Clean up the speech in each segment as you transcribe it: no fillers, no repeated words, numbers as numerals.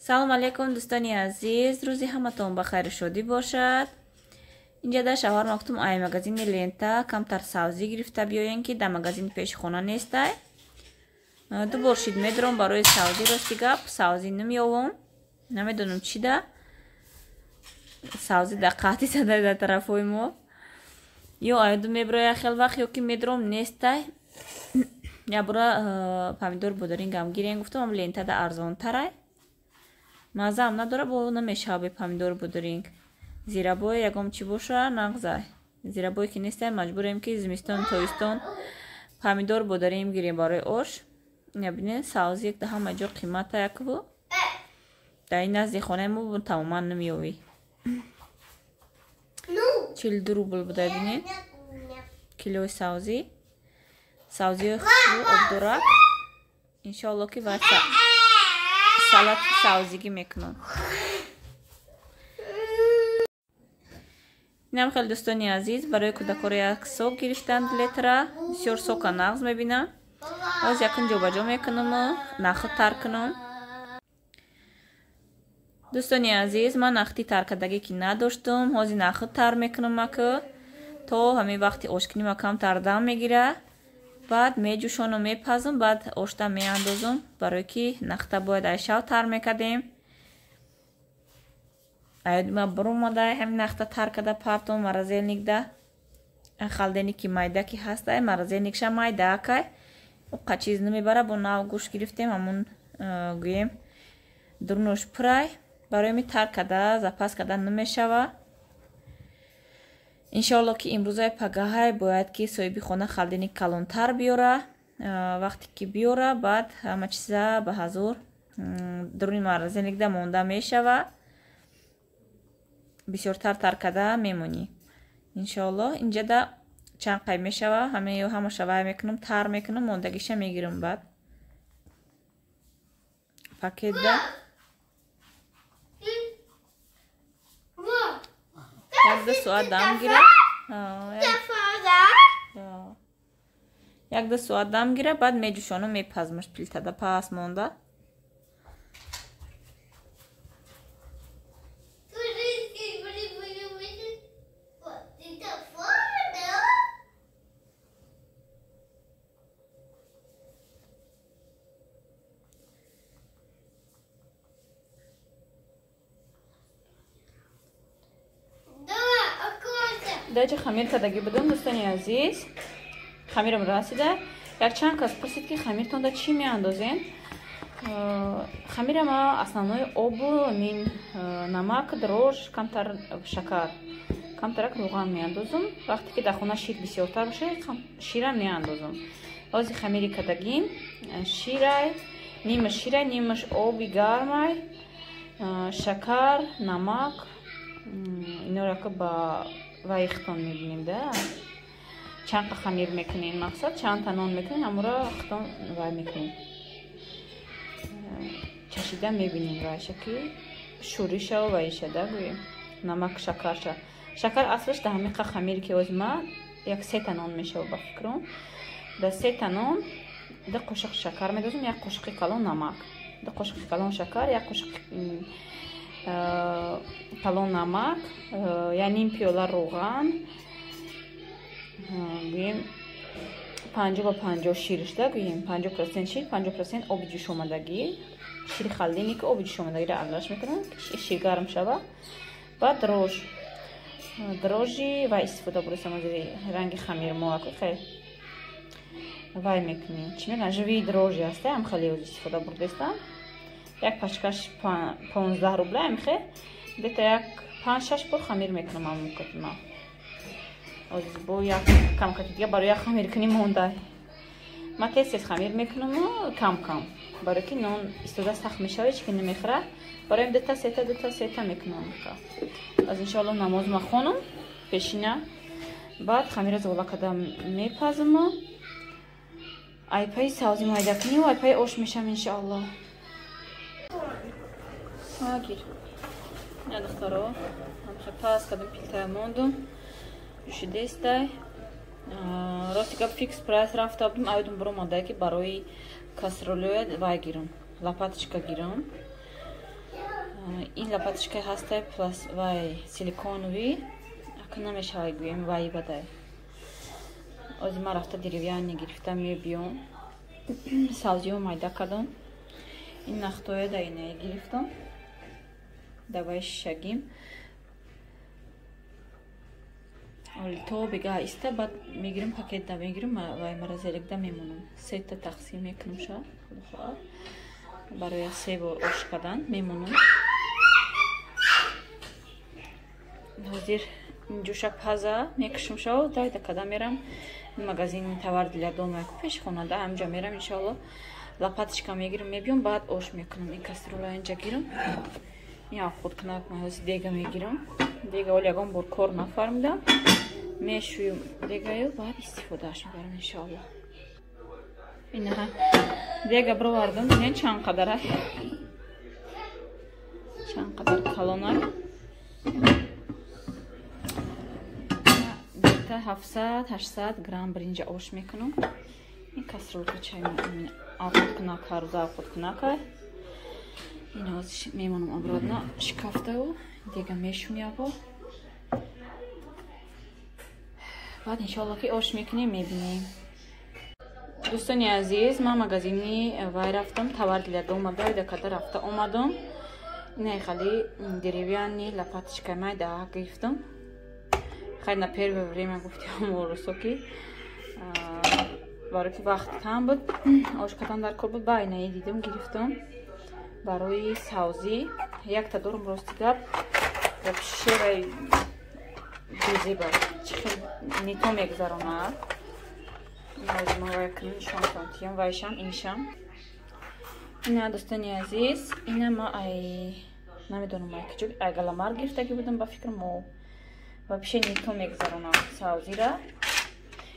Салом алейкум дӯстони азиз, рӯзи ҳаматон ба хайру шодӣ бошад. Инҷа дар шавҳар мактум ай магазини Лента камтар савзӣ гирифта биёен, ки дар магазини пеши хона нестай. Ду бор шид медорам барои савзӣ, рости гап савзӣ намеёвам, намедонам чӣ да савзӣ дар қаҳти зада дар тарафҳои мо. Ё айду мебироя хел вақт, ё ки медорам нестай. Я бора помидор бодорингам гирен гуфтам, Лента да арзонтарай. Мазаам надора, бо намешава бе помидор бодоринг. Зирабой ягом чӣ боша нағзай. Зирабой ки нестай, маҷбурем ки зимистон тобистон помидор бодоринг гирем барои ош. Бинед, савзӣ як ҳама ҷо қимата якву. Дар ин назди хонаи мо тамоман намеёвӣ. 42 рубл буда, бинед, килои савзӣ. Савзиҳои хушбӯ, обдорак. Иншоалло ки вай салати савзигӣ мекунам. Инам хеле дӯстони азиз, барои кӯдакҳоро як сок гирифтанд литра. Бисёр сока нағз мебинам. Боз якун ҷобаҷо мекунаму нахуд тар кунам. Дӯстони азиз, ман нахти таркардагӣ ки надоштум, ҳозир нахуд тар мекунам аку то ҳамин вақти ошкунӣ камтар дам мегира. Баъд меҷӯшонам, мепазам, баъд ошта меандозам, барое ки нахта бояд айшав тар мекардем. Ма баромада ҳамин нахта тар карда партом морозильникда. Холодильники майда ки ҳастай, морозильникша майда акай. Оқа чиз намебара, бо нав гӯшт гирифтем, ҳамун гӯем дурунош пурай. Барои ми тар карда запас карда намешава. Иншоалло ки имрӯзаи пагаҳай бояд ки соҳиби хона холодильник калонтар биёра. Вақте ки биёра, баъд ҳама чиза ба ҳазур дуруни морозильникда монда мешава. Бисёртар тар карда мемонӣ. Иншоалло инҷада чанд қай мешава, ҳамаша вай мекунам, тар мекунам, мондагиша мегирам баъд. Пакетда 1-2 соат дам гира. 1-2 соат дам гира, баъд меҷӯшонам, мепазмаш плитада пас монда. Даҷа хамир кардагӣ будам, дӯстони азиз. Хамирам расида. Якчанд кас пурсид ки хамиртонда чӣ меандозем. Хамирама основной обу, мин намак, дрож, камтар шакар, камтарак равған меандозам. Вақте ки дар хона шир бисёртар боша, ширам меандозам. Ҳозир хамири кардагим ширай, нимаш ширай, нимаш оби гармай, шакар, намак, инора ки ба вай хитон мебинем да. Чанд қа хамир мекунем, мақсад чанд та нон мекунем, ҳамуро хитон вай мекунем. Чашида мебинем вайша ки шӯриша вайша да гӯем. Намак, шакарша. Шакар аслаш да ҳамин қа хамир ки оз ма як се та нон мешава ба фикрам. Да се та нон 2 қошиқ шакар медозам, 1 қошиқи калон намак. 2 қошиқи калон шакар, 1 қошиқи калон намак, я ним пиёла равған, гӯем 50-50 ширишда, гӯем 50% шир, 50% оби ҷӯшомадагӣ. Шири холодильник оби ҷӯшомадагиро аралаш мекунам, шир гарм шава. Баъд дрож, дрожжи ва истифода бурдам аз ранги хамир мо хел вай мекунем. Чӣ мегӯянд, живые дрожжи ҳаста, ҳам хеле истифода бурдастам. Як пачкаш 15 рубля, амхе где-то як 5-6 бор хамир мекунам амукатима. Оз бо як камкати дига барои як хамиркунӣ монда. Ма тез-тез хамир мекунаму кам-кам. Барои ки нон истода сахт мешава, ҳеч ки намехӯра. Барои дута сета, дута сета мекунам. Аз иншоалло намоз ма хонам пешина. Баъд хамира зола карда мепазаму. Айпаи савзи майда кунӣ, айпаи ош мешам иншоалло. Гир. Я духтаро, пас кардам плитая мондум. Ҷӯшидестай. Рости гап фикс прайс рафта будум, аёдум баромада ки барои кастролёя вай гирам, лопаточка гирам. Ин лопаточка ҳастай плас вай силиконовый, ака намешавай гӯем вай бадай. Ози ман рафта деревянный гирифта мебиём. Савзиҳо майда кардам. Ин нахтоя да инае гирифтам. Давай шишагим. То бега иста баъд мегирам пакет да мегирам вай морозиликда мемонам. Сета тақсим мекунам ша, худо хоҳад. Барои се бор ош кардан мемонам. Ҳозир ҷӯша паза мекушам шо, дайда када мерам магазини товар для дома яку пеши хонада ҳамҷа мерам иншоалло. Лопаточка мегирам мебиём, баъд ош мекунам. Ин кастрюля инҷа гирам. Ин худкунак ман ҳозир дега мегирам. Дега оли ягон бор кор нафармудам. Мешӯем дегаю, баъд истифодааш мебарам иншоалло. Инаҳа дега бировардам, бинед чанд қадар, чанд қадар калонак. Дета 700-800 грамм биринҷа ош мекунам. Ин кастрюлка чай овқаткунак, ҳаррӯза овқаткунакай. Ин ҳозир мемонам обратно шикафтау, дега мешӯм ябо. Баъд иншоалло ки ош мекунем, мебинем. Дӯстони азиз, ман магазини вай рафтам, товар для дома дайда када рафта омадам. Инаи хали деревянный лопаточка майда гирифтам. Хай на первое время гуфтиам орусо ки барои ки вақт кам буд, ош кадан дар кор буд, ба инаи дидам гирифтам. Барои савзӣ якта дорум, рости гап, вообще безеба, чӣ хел нито мегузаронад. Нишонтон вайшам иншам. Ина дӯстони азиз, ина ма ай намедонам ай киҷо ай галамар гирифтагӣ будам, ба фикр мо вообще нито мегузаронам савзира.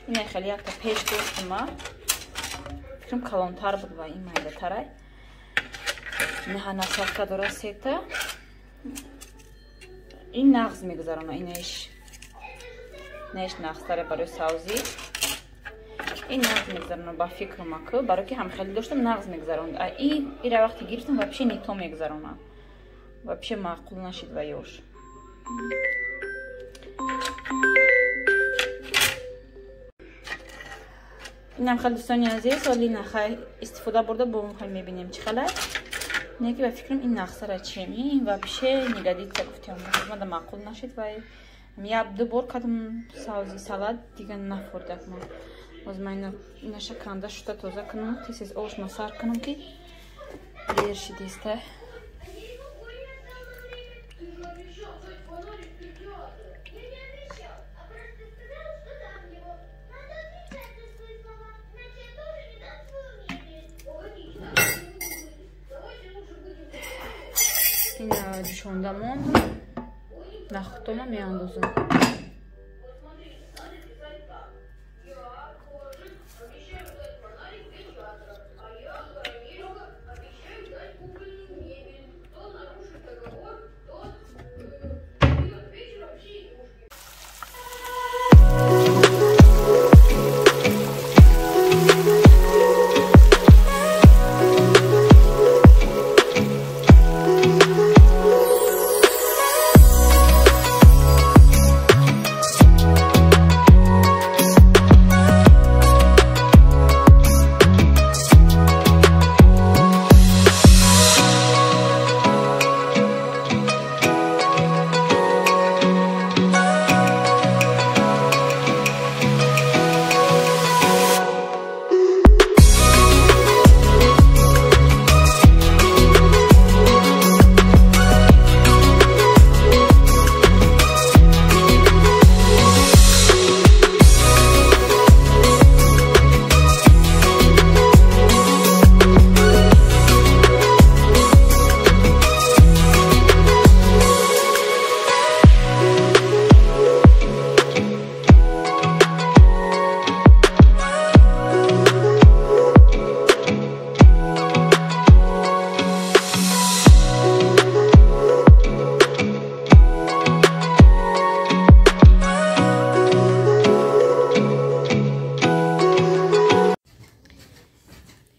Ина хеле якта пеш доштам ма, фикрам калонтар буд ва ин майдатарай. Инаҳа насадка дора сета. Ин нағз мегузарона, инаиш нағзтаре барои савзӣ. Ин нағз мегузарона ба фикру маку, барои ки ҳам хеле доштам нағз мегузаронд. А ира вақте гирифтам вообще нито мегузарона. Вообще маъқул нашид ва ёш. Инам хеле дӯстони азиз, оли нахай истифода бурда бо хел мебинем чӣ хелай. Не ки ба фикрам ин нағзтара чем. Ин вообще не годится гуфтем. Мада маъқул нашид ва я ду бор кардам савзи салат, дига нафурдак ма. Боз ман инаша канда шуда тоза кунам, тез ош ма сар кунам ки дер шидиста. Ина ҷӯшонда монд, нахӯтома меандозам.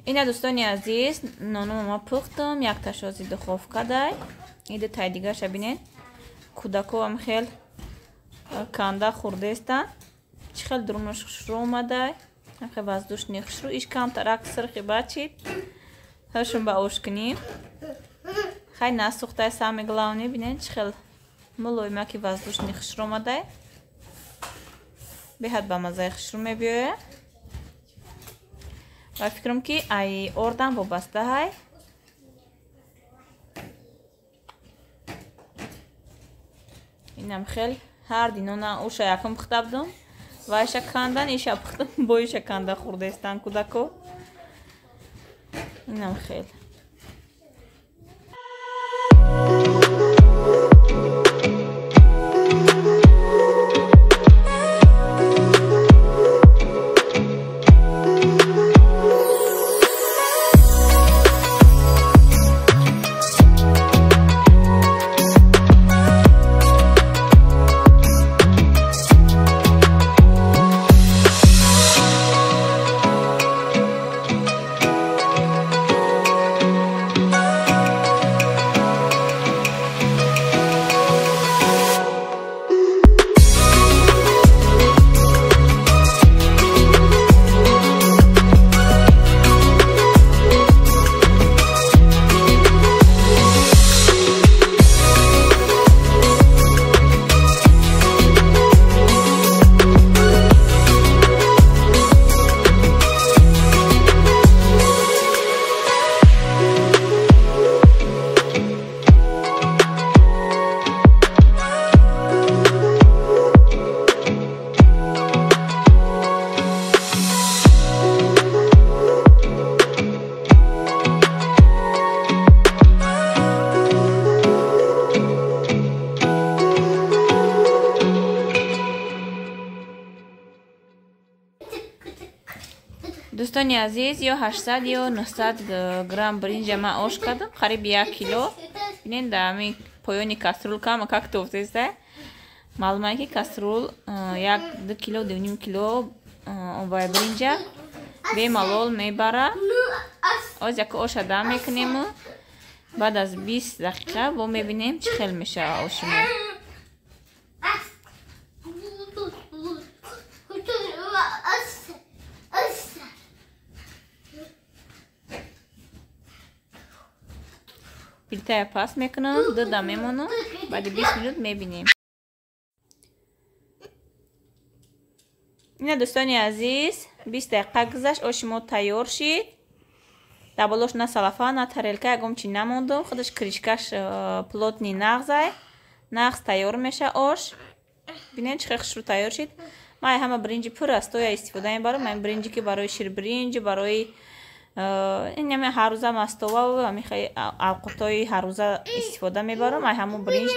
Ина дӯстони азиз, нонумо ма пухтам, якташози духовка дай. Ида тай дигарша бинед. Кӯдако ам хел канда хӯрдестанд. Чӣ хел дурунаш хушрӯ омадай. Хел воздушный хушрӯ. Иш камтарак сирхи бачид. Ҳашум ба ош кунем. Хай насӯхтай, самое главное, бинед чӣ хел мулоимаки воздушный хушрӯ омадай. Беҳад ба маззаи хушрӯ мебиёяд. Ва фикрам ки ай ордам вобастаҳай. Инам хел ҳар динона уша якум пухта будум. Ва иша кандан, иша пухтам, бо иша канда хӯрдестан кӯдако. Инам хел. Дӯстони азиз, ё 800 ё 900 грамм биринҷа ман ош кардам, қариб 1 кило. Бинед, дар ҳамин поёни каструл кама как тофтеста. Маълума ки каструл 1-2 кило, 2,5 кило вай биринҷа бемалол мебара. Оз як оша дам мекунему. Баъд аз 20 дақиқа бо мебинем чӣ хел мешава оши мо. Плитая паст мекунам, ду дам мемонам, баъди 20 минут мебинем. Ина дӯстони азиз, 20 дақиқа гузашт, оши мо тайёр шид. Дар болош на салафа, на тарелка, ягон чи намондум. Худаш кришкаш плотный нағзай. Нағз тайёр меша ош. Бинед чӣ хел хушрӯ тайёр шид. Ман ҳама биринҷи пур астоя истифода мебарам. Ман биринҷи ки барои ширбиринҷ, барои инаме ҳаррӯза мастова авқотҳои ҳаррӯза истифода мебарам. Ай ҳамун биринҷ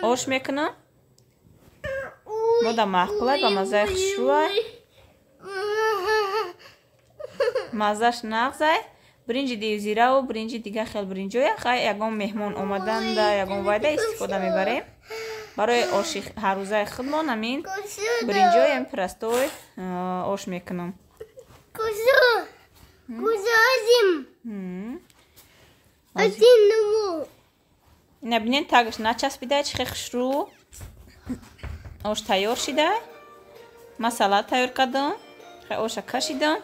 ош мекунам. Мода маъқулай, ба маззаи хушрӯай. Маззаш нағзай. Биринҷи девзираву биринҷи дигар хел биринҷоя. Хай ягон меҳмон омаданда, ягон вайда истифода мебарем. Барои оши ҳаррӯзаи худмон ҳамин биринҷои простой ош мекунам. Ина бинед, тагаш начаспида, чӣ хел хушрӯ ош тайёр шида. Ман салат тайёр кардам, хел оша кашидам.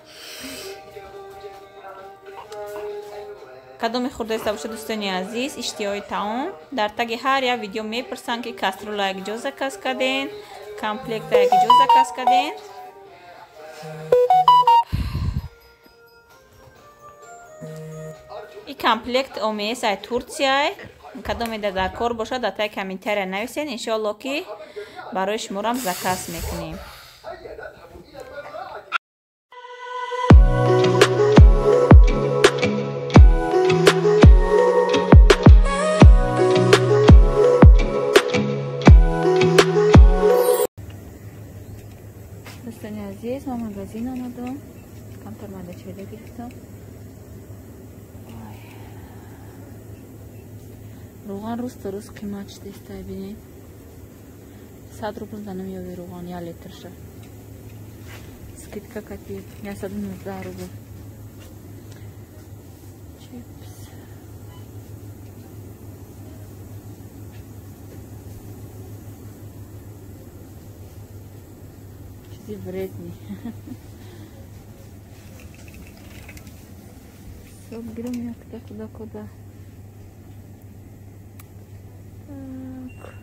Кадоме хӯрдаиста бошад, дӯстони азиз, иштиҳои таом. Дар таги ҳар як видео мепурсанд, ки кастрюла як ҷо заказ карден, комплекта як ҷо заказ карден. И комплект ОМС ай Турсияй. Кадоме дар кор бошад, дар таги комментария нависен. Иншоалло ки барои шуморам заказ мекунем. Дӯстони азиз, ман магазин омадам. Камтар мада чайда гирифтам. Равған рӯз то рӯз қимат шудааст, бинед. 100 рубл да намеёби равған 1 литрша. Скидка кати 119 рубл. Чипс. Чизи вредный. Соб гирам якта куда куда. Так.